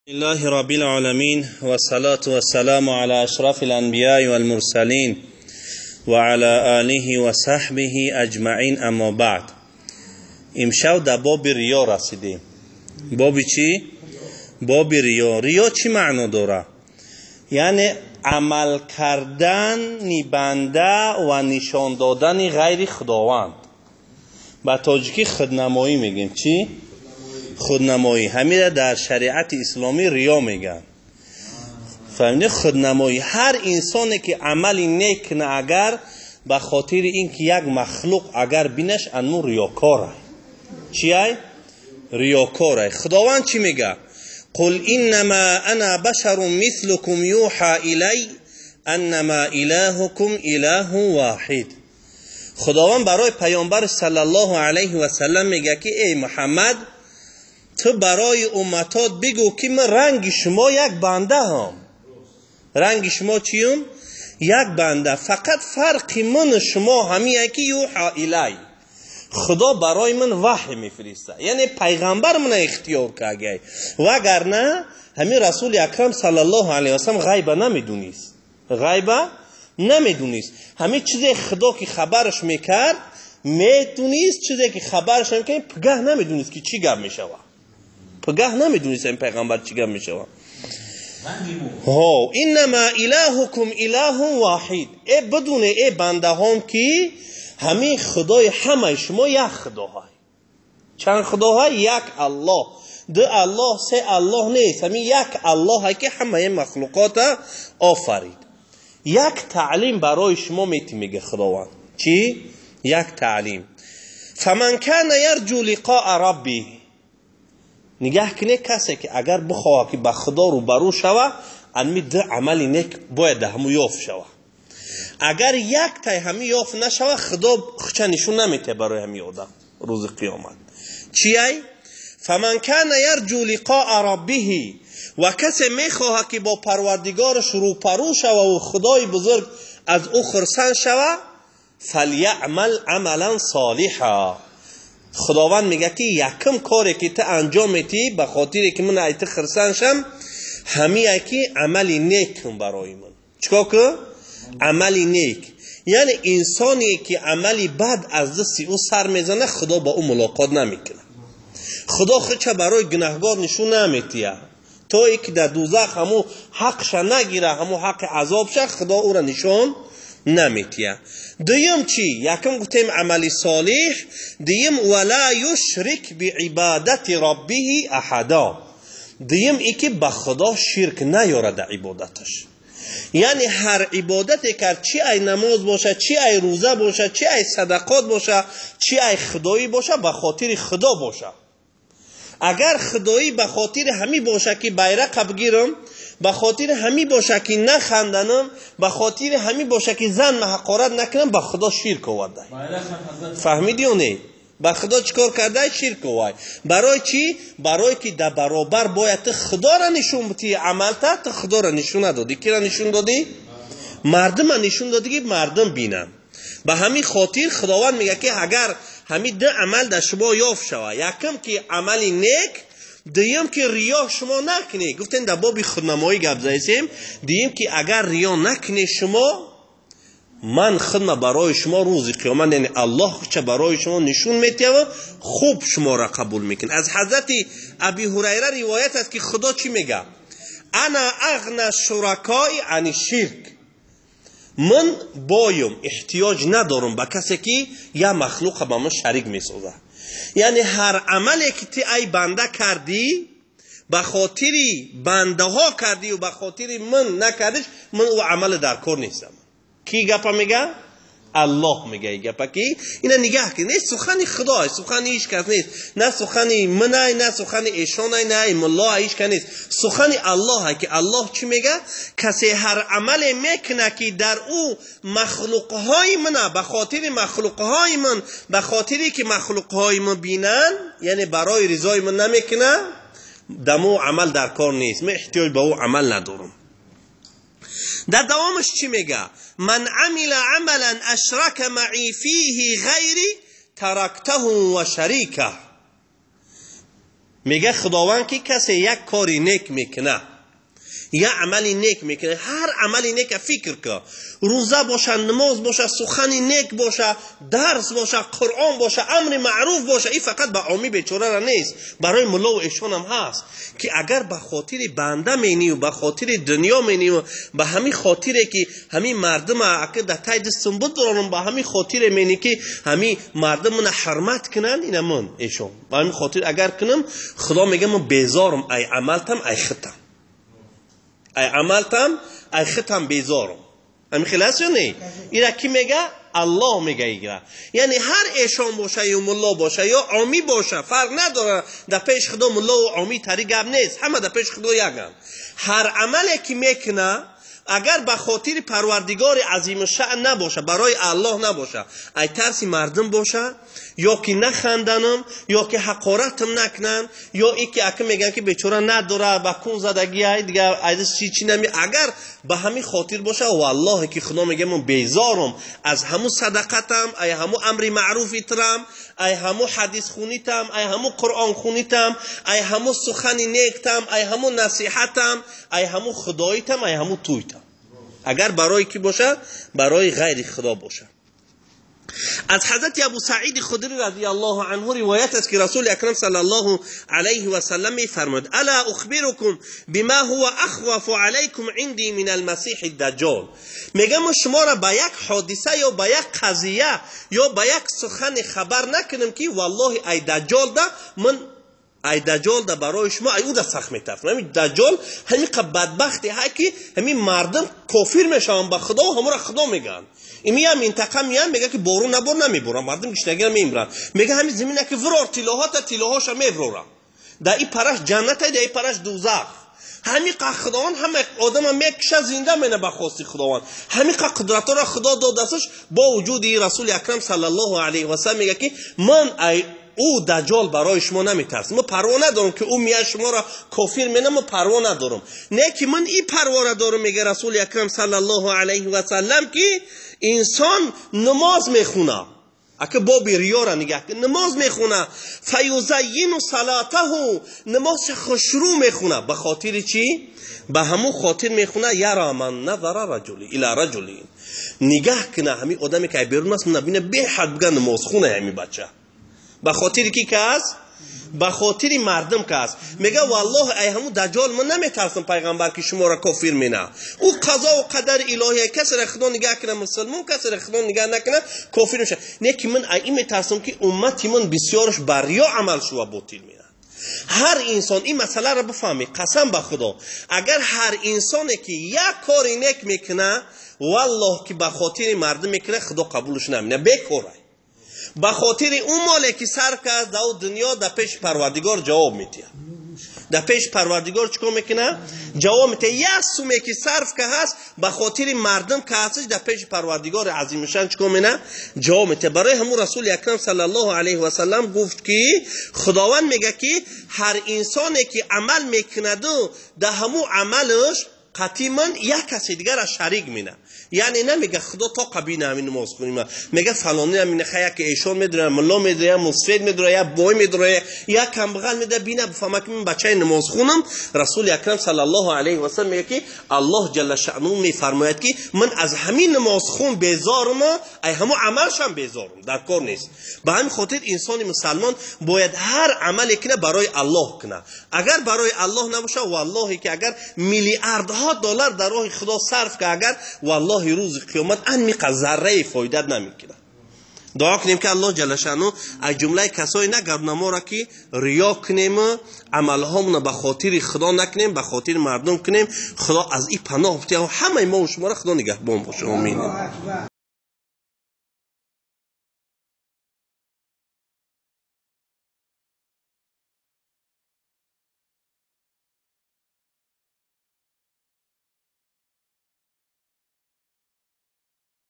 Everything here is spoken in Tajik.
لله رب العالمين والصلاة والسلام على أشرف الأنبياء والمرسلين وعلى آله وصحبه أجمعين أما بعد. امشب در باب ریا رسیدیم. باب چی؟ باب ریا. ریا چی معنا داره؟ یعنی عمل کردن بنده و نشان دادن غیر خداوند. به تاجیکی خودنمایی میگیم. چی؟ خودنمایی. همین در شریعت اسلامی ریا میگن. فهمیدی؟ خودنمایی. هر انسانی که عملی نیک نه اگر به خاطر اینکه یک مخلوق اگر بینش انو ریاکاره. چیه؟ ریاکاره. خداوند چی میگه؟ قل انما انا بشر مثلكم یوحى الی انما الهکم اله واحد. خداوند برای پیامبر صلی الله علیه و سلم میگه که ای محمد، تو برای امتات بگو که من رنگ شما یک بنده هم. رنگ شما چیم؟ یک بنده. فقط فرق من شما همیه که یوحى الی، خدا برای من وحی میفرسته، یعنی پیغمبر من اختیار کرده. وگرنه همین رسول اکرم صلی الله علیه و سلم غیب نمیدونست، غیب نمیدونست. همین چیزی خدا که خبرش میکرد میدونست، چیزی که خبرش نمیکرد پگه نمیدونست که چی گپ میشوه. پگه نمیدونست این پیغمبر چی گپ میشوه. ها، انما الهکم اله واحد. ای بدون ای بنده هم که همین خدای همه شما یک خداهای. چند خداهای؟ یک الله. دو الله، سه الله نیست. همین یک الله که همه مخلوقات آفرید. یک تعلیم برای شما میتی میگه خداوند. چی؟ یک تعلیم. فمن کان یرجو لقاء ربه. نگاه کنه کسی که اگر بخواه که به خدا روبرو شوه، انمی دو عمل نیک باید همو یافت شوه. اگر یک تای همی یافت نشوه، خدا خودش نشون نمیده برای همی آدم روز قیامت. چیه؟ فمن کان یرجو لقاء ربه، و کسی میخواه که با پروردگارش روبرو شوه و خدای بزرگ از او خرسند شوه، فلیعمل عملا صالحا. خداوند میگه که یکم کاری که تو انجام میدی به خاطر که من ایت خرسند شم، همیه که عمل نیک کن برای من. چیکار کن؟ عمل نیک. یعنی انسانی که عملی بد از دست او سر میزنه، خدا با او ملاقات نمیکنه. خدا خودش برای گناهگار نشون نمیده. تا ای که در دوزخ همو حقش نگیره، همو حق عذابش، خدا او را نشون نمیده. دویم چی؟ یکم گفتیم عمل صالح. دویم ولا یشرک بعبادت ربه احدا. دویم ای که به خدا شرک نیاره در عبادتش. یعنی هر عبادتی کرد، چی ای نماز باشه، چی ای روزه باشه، چی ای صدقات باشه، چی ای خدایی باشه، به خاطر خدا باشه. اگر خدایی به خاطر همی باشه که بیرق بگیرم، به خاطر همی باشه که نخندنم، به خاطر همی باشه که زن حقارت نکنم، به خدا شرک آورده. فهمیدی یا نه؟ به خدا چیکار کرده؟ شرک آورده. برای چی؟ برای که در برابر باید خدا را نشون بدی عملت، تو خدا را نشون ندادی. کی را نشون دادی؟ مردم را نشون دادی که مردم بینن. به همین خاطر خداوند میگه که اگر همین دو عمل در شما یافت شود، یکم که عمل نیک، دویم که ریا شما نکنی. گفتن در باب خودنمایی گپ زدیم. دویم که اگر ریا نکنی شما، من خودم برای شما روز قیامت، یعنی الله چه برای شما نشون میده و خوب شما را قبول میکنه. از حضرت ابی هریره روایت است که خدا چی میگه؟ انا اغنى الشرکاء عن الشرک. من بایم احتیاج ندارم به کسی که یا مخلوق با من شریک میسازه. یعنی هر عملی که تی ای بنده کردی، به خاطر بنده ها کردی و به خاطر من نکردیش، من او عمل در کار نیستم. کی گپا میگه؟ الله میگه ای گپا. کی اینا نگاه کن، نه سخن خدا، سخن هیچ کس نیست، نه سخن من، نه سخن ایشان، نه ملا، هیچ کس نیست، سخن الله. که الله چی میگه؟ کسی هر عمل میکنه که در او مخلوق های من، به خاطر مخلوق های من، به خاطری که مخلوق های من بینن، یعنی برای رضای من نمیکنه، دمو عمل در کار نیست، من احتیاج به او عمل ندارم. در دوامش چی میگه؟ من عمل عملا اشرک معی فیه غیری ترکته و شریکه. Мега худованд ки касе як кори нек мекуна, як амали нек мекуна, ҳар амали нека фикр кун, рӯза боша, намоз боша, сухани нек боша, дарс боша, Қуръон боша, амри маъруф боша, ин фақат ба омӣ бечорара нест, барои муллову эшонам ҳаст, ки агар ба хотири банда мению, ба хотири дунё мению, ба ҳамин хотире ки ҳамин мардума ака дар тай дастум бидорам, ба ҳамин хотире мени ки ҳамин мардум мана ҳурмат кунанд, ина ман эшон ба ҳамин хотир агар кунам, Худо мега ман безорам, ай амалтам, ай хитам, ай амалтам, ай хитам безорам. Ҳамин хел аст ё не? Ира ки мега? Аллоҳ мега игра. Яъне ҳар эшон боша ё мулло боша ё омӣ боша, фарқ надора, дар пеши Худо муллову омӣ тари гап нест, ҳама дар пеши Худо яканд. Ҳар амале ки мекуна, агар ба хотири Парвардигори азимушшаън набоша, барои Аллоҳ набоша, ай тарси мардум боша, ё ки наханданам, ё ки ҳақоратам накунанд, ё ин ки ака мегӯянд ки бечора надора, ба кун задагӣ, ай дигар айдас чи чи нами, агар ба ҳамин хотир боша, валлоҳе ки Худо мегӯяд ман безорам аз ҳамун садақатам, ай ҳамун амри маъруфитам, ай ҳамун ҳадисхунитам, ай ҳамун қуръонхунитам, ай ҳамун сухани нектам, ай ҳамун насиҳатам, ай ҳамун худоитам, ай ҳамун туйтам. Агар барои ки боша, барои ғайри Худо боша. Аз ҳазрати Абу Саид Худри радиаллоҳу анҳу ривоят аст ки Расули Акрам саллаллоҳу алайҳи васаллам мефармояд: ала ухбирукум бима ҳува ахвафу алайкум инди мин алмасиҳи даҷҷол. Мегам мо шуморо ба як ҳодиса ё ба як қазия ё ба як сухани хабар накунем ки валлоҳи ай даҷҷол да ман ай даҷҷол да барои шумо ай ӯ да сахт метарсам. Ҳамин даҷҷол ҳамин қа бадбахте ҳай ки ҳамин мардум кофир мешаванд ба Худо, ҳамонро Худо мегӯянд. Ими ям минтақа меям, мега ки борун набор намеборам, мардум гишнагира мемиранд. Мега ҳамин замина ки вирор тиллоҳота, тиллоҳоша меврора. Дар и параш ҷаннате, дар и параш дузах. Ҳамин қа Худованд ҳама одама мекуша, зинда мена ба хости Худованд. Ҳамин қа қудратҳоро Худо додасташ, бо вуҷуди Расули Акрам саллаллоҳу алайҳи васаллам мега ки ман ай ӯ даҷҷол барои шумо наметарсам, ман парво надорам ки ӯ меяд шуморо кофир менам, ман парво надорам. Не ки ман и парвора дорам, мега Расули Акрам саллаллоҳу алайҳи васаллам, ки инсон намоз мехуна, ака боби риёра нигаҳ кун, намоз мехуна, фаюзайину салатаҳу, намозша хушрӯ мехуна. Ба хотири чӣ? Ба ҳамун хотир мехуна, яра ман назара раҷули ила раҷули, нигаҳ куна ҳамин одаме ки ай берун аст, набина беҳад бигӯ намозхуна ҳамин бача. Ба хотири ки кас? Ба хотири мардум кас. Мега валлоҳ ай ҳамун даҷҷол ман наметарсам пайғамбар ки шуморо кофир мена. Ӯ қазову қадари илоҳия, касеро Худо нигаҳ куна мусулмон, касеро Худо нигаҳ накуна кофир мешавад. Не ки ман ай ин метарсам ки уммати ман бисёраш бар риё амал шува ботил мена. Ҳар инсон ин масъаларо бифаҳми, қасам ба Худо, агар ҳар инсоне ки як кори нек мекуна, валлоҳ ки ба хотири мардум мекуна, Худо қабулш намена, бекорай. Ба хотири ӯ моле ки сарф кард дар дунё, дар пеши Парвардигор ҷавоб медиҳад. Дар пеши Парвардигор чӣ кор мекунад? Ҷавоб медиҳад. Як суме ки сарф ка ҳаст, ба хотири мардум ка ҳасташ, дар пеши Парвардигори азимушан чӣ кор мекунад? Ҷавоб медиҳад. Барои ҳамун Расули Акрам саллаллоҳу алайҳи васаллам гуфт ки Худованд мега ки ҳар инсоне ки амал мекунаду дар ҳамун амалаш қатъи ман як каси дигарро шарик мена. Яъне намега Худо то қабина ҳамин намоз хуним, мега фалони ҳамин ха як эшон медуря, мулло медуря, мусфед медуря, як бой медуря, як камбағал медуря, бина бифаҳма ки ман бачаи намозхунам. Расули Акрам саллаллоҳу алайҳи васаллам мега ки Аллоҳ ҷалла шаънуҳу мефармояд ки ман аз ҳамин намозхун безорум, ай ҳамун амалшам безорум, дар кор нест. Ба ҳамин хотир инсони мусалмон бояд ҳар амале куна барои Аллоҳ куна. Агар барои Аллоҳ набоша, валлоҳе ки агар миллиардҳо доллар дар роҳи Худо сарф ка, агар валлоҳи рӯзи қиёмат анмиқа зарраи фоидат намекунад. Дуо кунем ки Аллоҳ ҷалла шаъну аз ҷумлаи касое нагардонаморо ки риё кунем, амалҳомона ба хотири Худо накунем, ба хотири мардум кунем. Худо аз ин паноҳ бидиҳад ҳамаи мо ва шуморо. Худо нигаҳбон бошад. Омин.